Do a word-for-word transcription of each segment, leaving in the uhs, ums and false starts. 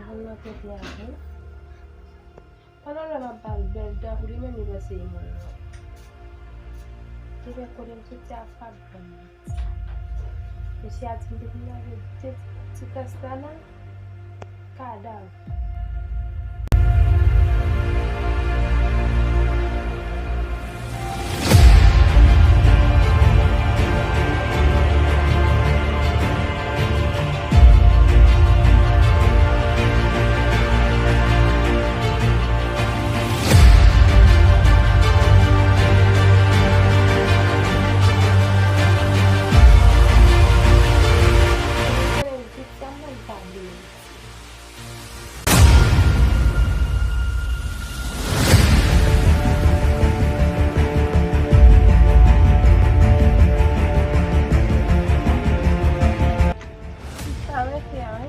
Moun nan te byen wi. Pandan lè m ap ba l bèl dan pou li menm li panse e moun nan. Li wè kote m soti a frap ban m. Mesye a di m depi m lage de ti kras la nan kadav. Sa mete a, wi.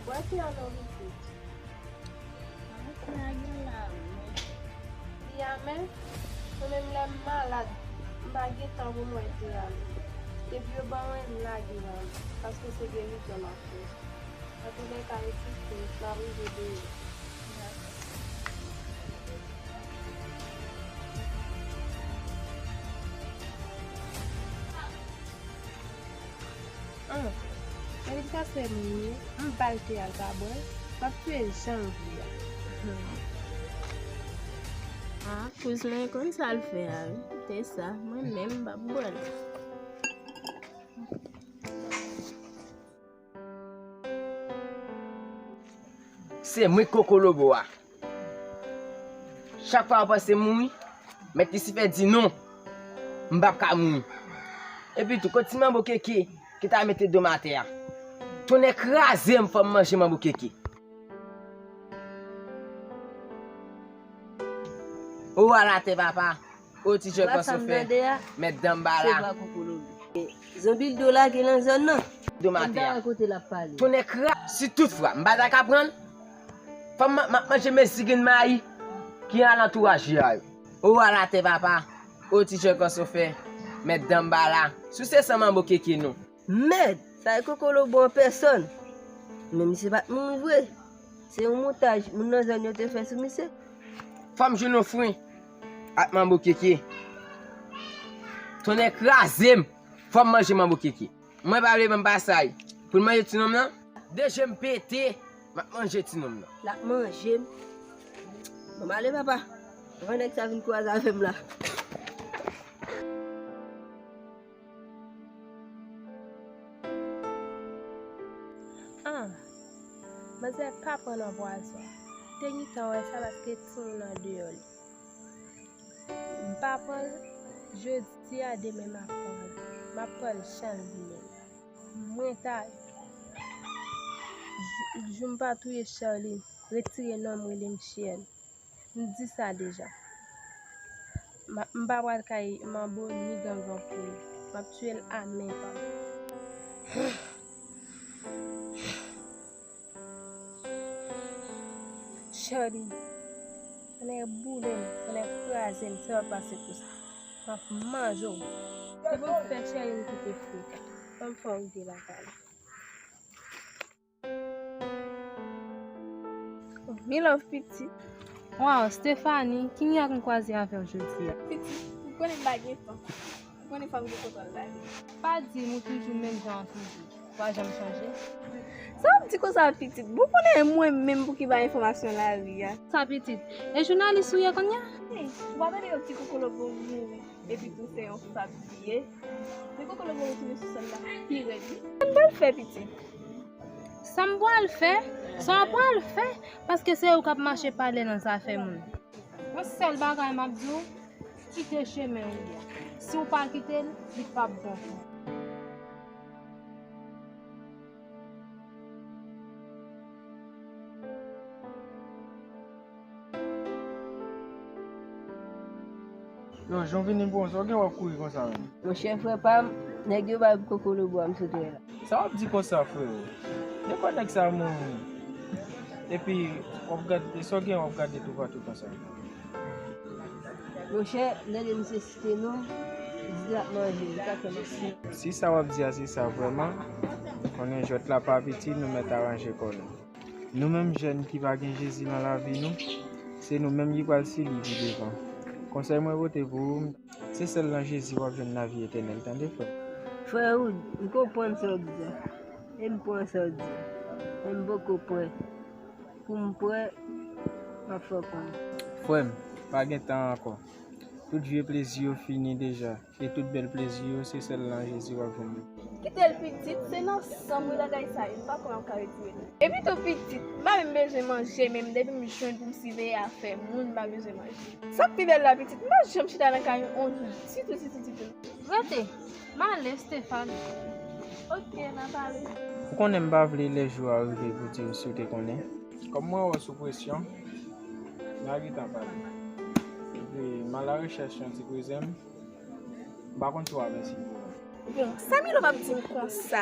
Bwè ti a non, pitit. Mwen te lage l la, wi. Li amè, mwen menm lè m malad, m pa gen tan pou m wè te ale. Depi yo ban mwen, m lage l, paske se gerizon m ap fè. Antoulèka, ekite, m ap rive deyò. An, men li ka fè m ri, m ba l te al pa bwè l, m ap touye l jan l vle a. Ah, kouz mwen konn sa l fè a, wi. Se sa, mwen menm m p ap bwè l. Se mwen k kokolobo a. Chak fwa w panse mouri, mèt Lisifè di non, m p ap ka mouri. Epi tou, kot ti manbo keke ki ta mete do m atè a? Tonnè kraze m, fò m manje manbo keke. O a latè papa, o ti jè kòsofè, mèt danmbala. Zonbi l do lage nan zòn nan. Do m atè a. Tonnè kra, si tout fwa m pa ta ka pran l, fò m, m ap manje mezi grenn mayi ki nan alantou raje a yo. O a latè papa, o ti jè kòsofè, mèt danmbala, souse san manbo keke non. Mèd! Sa e kokolobo an pèsòn. Men misye pa t mouri vre. Se yon montaj moun nan zòn yo te fè sou misye. Fò m jwenn yon fren ak manbo keke. Tonnè kraze m! Fò m manje manbo keke. Mwen pa vle ban m pasaj pou l manje ti nonm nan. De je m pete, m ap manje ti nonm nan. L ap manje m. Bon, m ale, papa. Anvan nèg sa vin kwaze avè m la. Ah, manzè pa pran nan pwazon. Te gentan wè sa paske timoun an deyò li. M pa pran l jodi a, demen m ap pran l. M ap pran l jan l vini. Mwen ta, jou, jou m pa touye Charline, retire non m, rele m Chèn. M di sa deja. M a, m pa pral kay manbo ni gangan pou li. M ap tiye l a men pa m. Charline, tonnè boule m, tonnè kraze m, sa pa pase konsa. M ap manje w. Se pou fè Charline kite frekan. Ban m fè w rive lakay la. Mi love pitit. Waw, Stephanie, ki mirak m kwaze avè w jodi a? Pitit, ou konnen m pa gen tan. Ou konnen fò m gen kontwòl lavi. Pa di m ou toujou menm jan an toujou. Ou pa janm chanje. Sa w ap di konsa pitit? Bon, konnen mwen menm pou ki bay enfòmasyon lari a. Sa pitit? E jounalis ou ye kounye a? Hey, ou pa tande yon ti kokolobo mouri. Epi tou se yon fab li ye. Men kokolobo retounen sou sèn la pi rèd wi. Sa m pral fè pitit? Sa m pral fè? Sa w pral fè? Paske se ou k ap mache pale nan zafè moun. Yon sèl bagay m ap di w, kite chemen w ye a. Si w pa kite l, li p ap bon pou ou. Yo, jan w vini bon, sa w gen w ap kouri konsa menm? Monchè frè pa m, Nèg yo bay kokolobwa m sot wè la. Sa w ap di konsa, freo? De kò nèg sa mouri. Epi, w ap gade, sa w gen, w ap gade toupatou konsa. Monchè, lè de misye site non, di l ap manje, li pa fè misye. Si sa w ap di a se sa vrèman, konnen jwèt la pa piti, nou mèt aranje kò nou. Nou menm jèn ki pa gen Jezi nan lavi nou, se nou menm ki pral siliv pi devan. Konsèy mwen pote pou ou, se sèl nan Jezi w ap jwenn lavi etènèl, tande frè m. Frè Wood, m konprann sa w di a. E m pran sa w di a. Men m poko prè. Pou m prè, m ap fè w konnen. Frè m, pa gen tan ankò. Tout vye plezi yo fini deja, e tout bèl plezi yo, se sèl nan Jezi w ap jwenn yo. Kite l pitit, se nan san m wi bagay sa yo, m pa kwè m ap ka retire l. Epi tou pitit, m pa menm bezwen manje, menm depi m jwenn pou m siveye afè moun, m pa bezwen manje. Sa k pi bèl la pitit, m pa janm chita nan kay yon jou, ditou, ditou, ditou. Rete, m ale, Stéphane. Ok, n a pale. Ou konnen m pa vle lè jou a rive pou di w si w te konnen. Kòm mwen wè w sou presyon, n a gentan pale. Epi, m al arechèch yon ti kouzen m. M pa konn si w ap mèsi pou mwen. Bon, Samilo p ap di m konsa.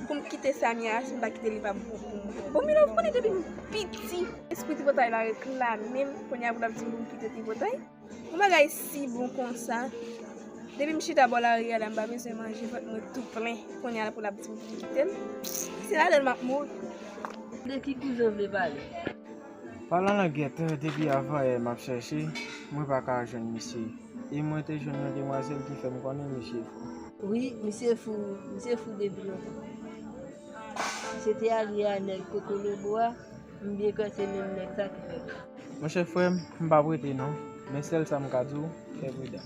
Pou m kite Samia, si m pa kite li, p ap bon pou mwen. Bon, Milo, ou konnen depi m piti, espri tripotay la reklame m. Kounye a pou l ap di m pou m kite tripotay. Yon bagay si bon konsa. Depi m chita bò lari a la, m pa bezwen manje, vant mwen tou plen. Kounye a la pou l ap di m pou m kite l. Se ladan l m ap mouri. De ki kouzen w vle pale? Palan langèt, depi avanyè m ap chèche, mwen pa ka jwenn misye. E mwen te jwenn yon demwazèl ki fè m konnen misye fou. Wi, misye fou, misye fou depi lontan. Misye te alye a nèg kokolobo a, m byen kwè se menm nèg sa ki fè l. Monchè frè m, m p ap rete non, men sèl sa m ka di w, fè pridan.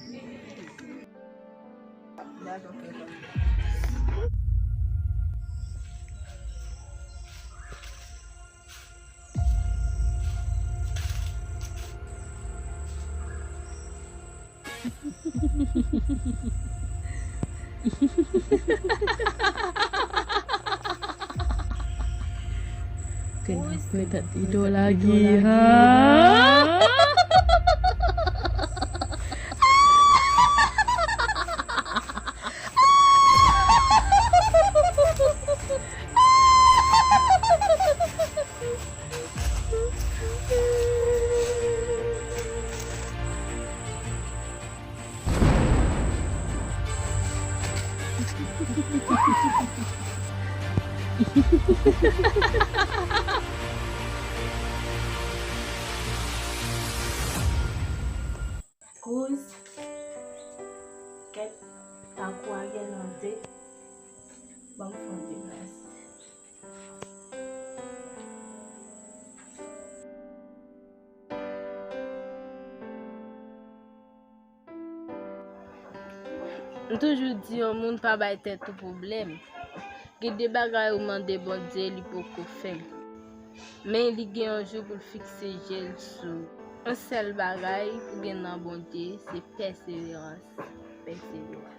Kèt, mete ido lagi, ha? Kouz, kèt, tankou a gen nan de, ban m fè yon deplase. M toujou di yon moun pa bay tèt ou pwoblèm. Gen de bagay ou mande Bondye, li poko fè l. Men li gen yon jou pou l fikse je l sou ou. Yon sèl bagay pou gen nan Bondye, se pèseverans. Pèseverans.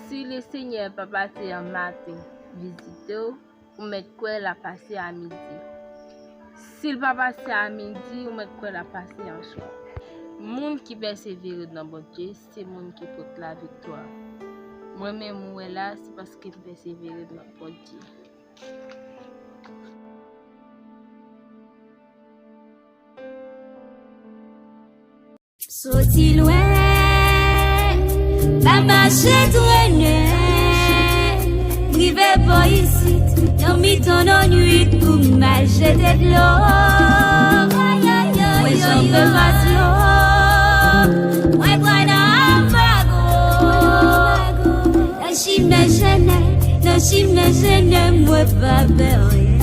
Si Lesenyè pa pase an maten vizite w, ou mèt kwè l ap pase a midi. Si l pa pase a midi, ou mèt kwè l ap pase an swa. Moun ki pèsevere nan Bondye, se moun ki pot laviktwa. Mwen menm ou wè la, se paske m pèsevere nan Bondye. Soti lwen, m ap mache trennen, m rive bò isit, nan mitan lannwit pou m al jete dlo. Mwen janbe patyon, mwen pran nan anbago. Nan chimen jennen, nan chimen jennen, mwen pa pè anyen.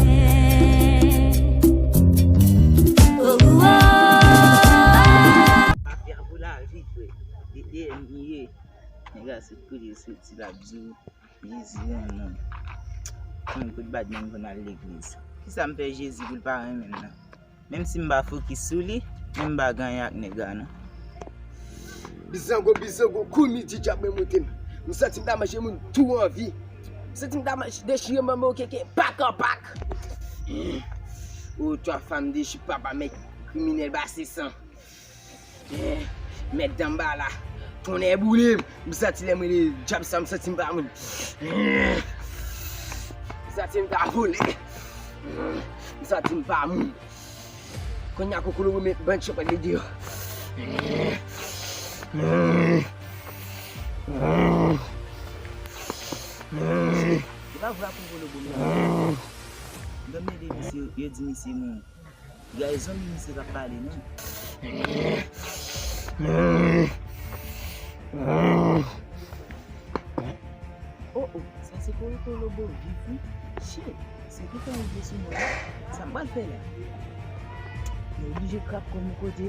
Oh, oh. Mafya pou lavi, frè. De, de, m ye. Nèg la sot kote l soti, l ap di w, Jezi renmen m. Mwen kot bad menm pou n al legliz. Kisa m fè Jezi pou l pa renmen m nan? Menm si m pa fokis sou li, men m pa gen anyen ak nèg la non. Bizango, bizango, kou midi dyab mwen moute m. M santi m ta manje moun tou anvi. M santi m ta manje dechire manman yo keke pak an pak. O twa fanm de chip papa mèt kriminèl base san. Mèt danbala. Tonnè boule m, m santi lè m rele djab sa, m santi m pa moun. M santi m pa vole. M santi m pa moun. Kounye a Kokolobo met bann chan pral deyò. Se pa vre a Kokolobo, men. Dòmi de misye, yo di misye mouri. Gade zanmi misye k ap pale, non. Oh, oh, sa se Kokolobo viv, wi. Shit, se ki tan rive sou mwen la? Sa m pral fè la? Mwen oblije krap kò m yon kote.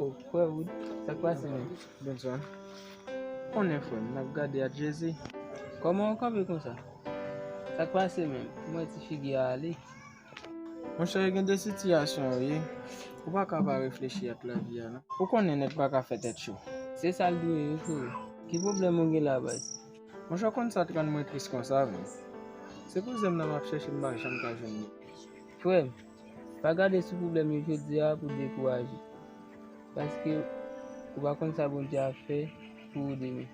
Oh, frè Wood, sa k pase menm? Benson, konnen frè m, n ap gade ak Jezi. Kòman w kanpe konsa? Sa k pase menm? Mwen ti figi a ale. Monchè, gen de sitiyasyon yo ye, ou pa ka pa reflechi ak lavi a non. Ou konnen nèg pa ka fè tèt cho. Se sa l dwe ye, frè. Ki pwoblèm ou gen la, baz? Monchè, w konn sa t rann mwen tris konsa, menm? Se kouzen m nan m ap chèche, m pa janm ka jwenn li. Frè m, pa gade sou pwoblèm yo jodi a pou dekouraje, paske ou pa konn sa Bondye ap fè pou ou demen.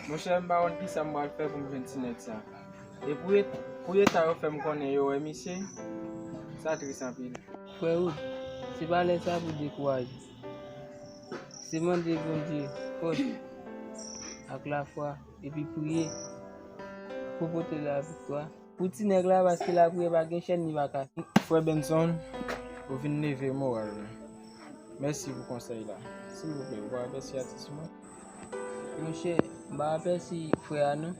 Monchè, m pa konn kisa m pral fè pou m jwenn ti nèg sa. E pou e-, pou eta yo fè m konnen yo wè misye, sa tris anpil. Frè Wood, se pa lè sa pou dekouraje. Se mande Bondye fòs ak lafwa, epi priye pou pote laviktwa pou ti nèg la, paske lapriyè pa gen chèn, li pa kase. Frè Benson, ou vin leve moral mwen. Mèsi pou konsèy la. Silvouplè, ou pa apèsi atis mwen? Monchè, m pa apèsi frè a non.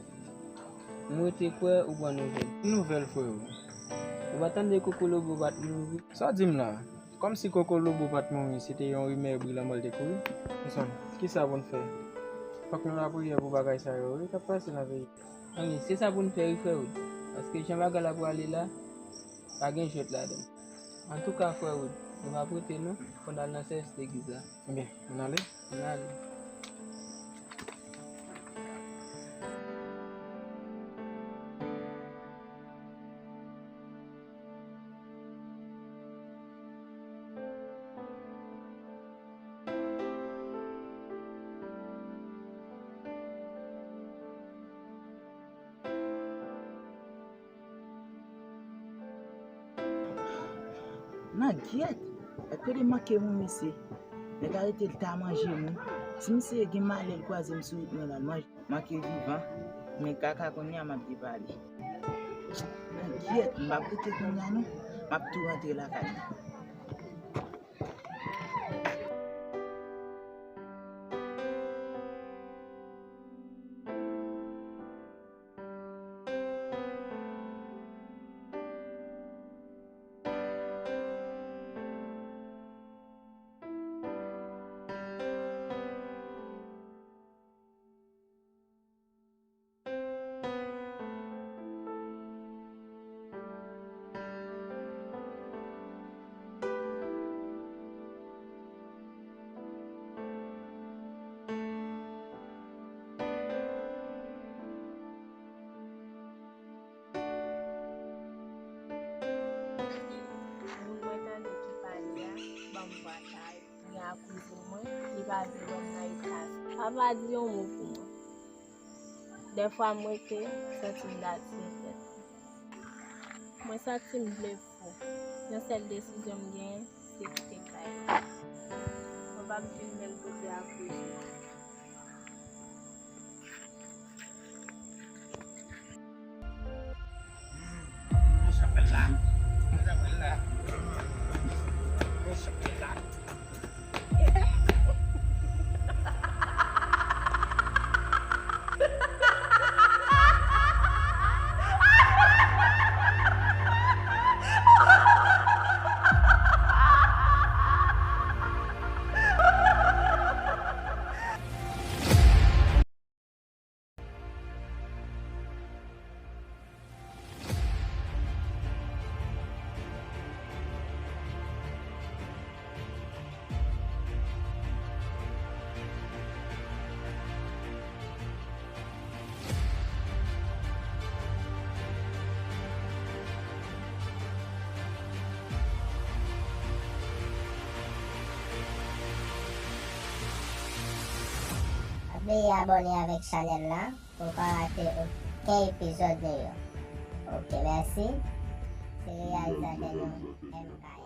M rete kwè ou pran nouvèl. Ki nouvèl, frè Wood? Ou pa tande Kokolobo pa t mouri? Sa w di m la? Kòmsi Kokolobo pa t mouri, se te yon rimè bri lanmò l te kouri? Benson, kisa pou n fè? Fòk nou lapriyè pou bagay sa yo, wi, k ap pase nan peyi. Anben, se sa pou n fè wi, frè Wood. Paske jan bagay la prale la, pa gen jwèt ladan l. Antouka, frè Wood, nou p ap rete non, fò n al nan sèvis legliz la. Ebyen, ann ale. Ann ale. Nan gyèt, èske li manke moun mesye? Nèg arete l ta manje moun. Si misye gen malè l kwaze m sou wout mwen la, l manje. Manke vivan, men kaka kounye a m ap depale. Nan gyèt, m p ap rete kounye a non, m ap tou rantre lakay mwen. Moun mwen tande ki pale a, ban m vwa sa. Li akize mwen, li pa vle wè m nan eta sa. Papa di yon mo pou mwen. Dèfwa m rete santi m dati tèt mwen. Mwen santi m vle fou. Yon sèl desizyon m genyen, se kite kay la. Mwen p ap vin menm kote akoz ou. Pa bliye abòne avèk chanèl la pou w pa rate okenn epizòd nou yo. Ok, mèsi. Se reyalizatè nou, M K.